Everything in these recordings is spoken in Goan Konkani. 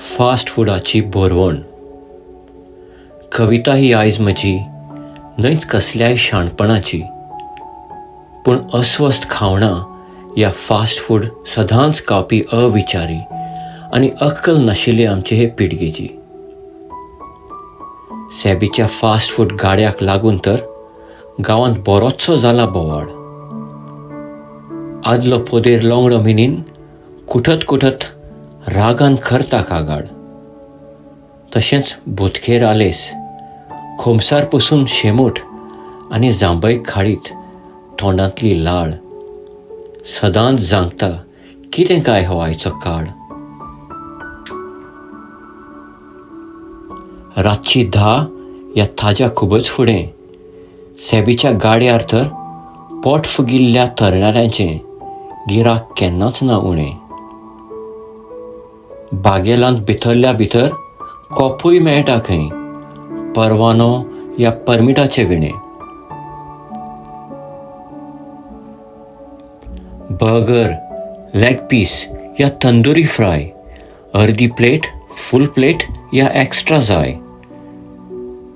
फास्ट फुडाची भरवण. कविता ही आयज म्हजी न्हयच कसल्याय शाणपणाची, पूण अस्वस्थ खावणां या फास्ट फूड सदांच खावपी अविचारी आनी अक्कल नाशिल्ली आमचे हे पिळगेची. सॅबीच्या फास्ट फूड गाड्याक लागून तर गांवांत बरोचसो जाला बोवाळ. आदलो पोदेर लोंगडो मिनीन कुठत कुठत रागान करता कागाळ. तशेंच भुतखेर आलेस खोमसार पसून शेमूट आनी जांबय खाडीत तोंडांतली लाळ सदांच जांगता कितें काय हो आयचो काळ. रातची 10 या ताज्या खूबच फुडें सॅबीच्या गाड्यार तर पोट फुगिल्ल्या तरणाट्यांचें गिराक केन्नाच ना उणें. बागेलांत भितरल्या भितर कोपूय मेळटा खंय परवानो या परमिटाचे विणें. बर्गर, लेग पीस या तंदुरी फ्राय, अर्दी प्लेट, फूल प्लेट या एक्स्ट्रा जाय.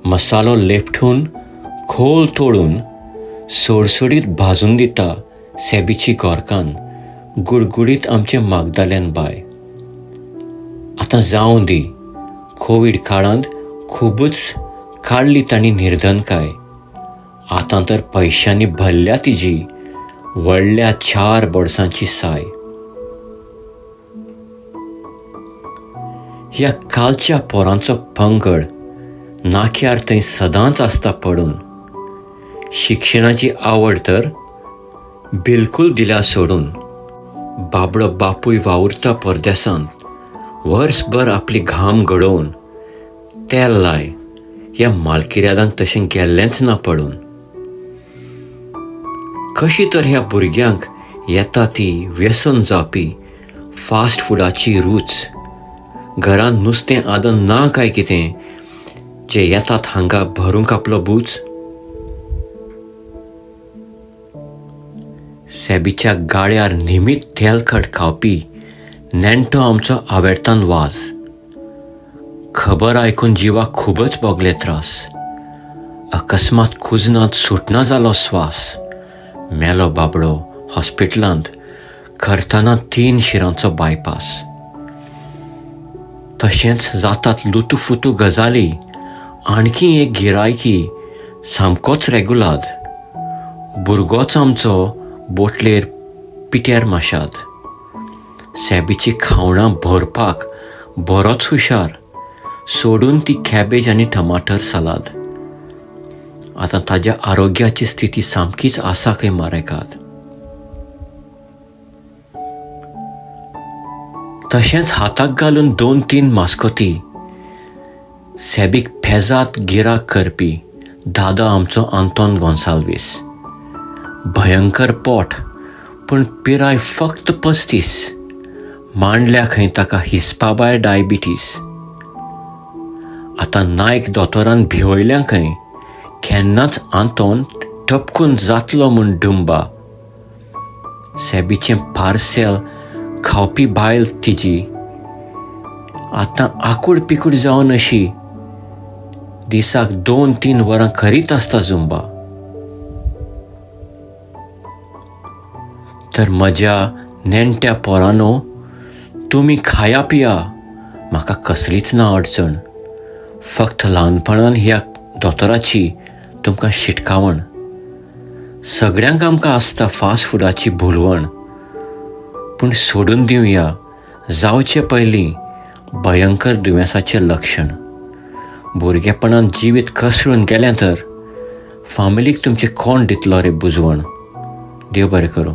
मसालो लेपटून खोल तोडून सोडसोडीत भाजून दिता सॅबीची गोरकान गुडगुडीत आमचे मागदाल्यान बाय. आतां जावं दी, कोवीड काळांत खुबूच काडली तांणी निर्धनकाय. आतां तर पयशांनी भरल्या तिजी व्हडल्या 4 बोर्सांची साय. ह्या कालच्या पोरांचो पंगड नाक्यार थंय सदांच आसता पडून. शिक्षणाची आवड तर बिलकूल दिल्या सोडून. बाबडो बापूय वावुरता परदेसांत वर्सभर आपली घाम घडोवन तेल लाय ह्या मालकिर्यादांक तशें गेल्लेंच ना पडून. कशी तर ह्या भुरग्यांक येता ती व्यसन जावपी फास्ट फुडाची रूच. घरांत नुस्तें आदन ना काय कितें जे येतात हांगा भरूंक आपलो बूच. सॅबीच्या गाड्यार निमीत तेलखट खावपी नेण्टो आमचो आवेर्तान वाज. खबर आयकून जिवाक खूबच भोगले त्रास. अकस्मात कुजनांत सुटना जालो स्वास. मेलो बाबडो हॉस्पिटलांत करतना 3 शिरांचो बायपास. तशेंच जातात लुतुफुतू गजाली आणखी एक गिरायकी सामकोच रेगुलाद. भुरगोच आमचो बोटलेर पिट्यार माशाद. सॅबीची खावणां भरपाक बरोच हुशार, सोडून ती कॅबेज आनी टमाटर सलाद. आतां ताज्या आरोग्याची स्थिती सामकीच आसा खंय मारेकाद. तशेंच हाताक घालून 2-3 मास्कोती सॅबीक पेजात गिराक करपी दादा आमचो आंतोन गोन्साल्वीस. भयंकर पोट पूण पिराय फक्त 35. मांडल्या खंय ताका हिसपाभायर डायबिटीस. आतां नायक दोतोरान भिवयल्या खंय केन्नाच आंतोन टपकून जातलो म्हूण डुंबा. सॅबीचें पार्सेल खावपी बायल तिजी आतां आकूड पिकूड जावन अशी दिसाक 2-3 वरां करीत आसता झुंबा. तर म्हज्या नेण्ट्या पोरांनो, तुमी खाया पिया, म्हाका कसलीच ना अडचण. फक्त ल्हानपणान ह्या दोतोराची तुमकां शिटकावण. सगळ्यांक आमकां आसता फास्ट फुडाची भुलवण, पूण सोडून दिवया जावचे पयलीं भयंकर दुयेंसाचें लक्षण. भुरगेपणान जिवीत कसळून गेलें तर फामिलीक तुमचें कोण दितलो रे बुजवण. देव बरें करूं.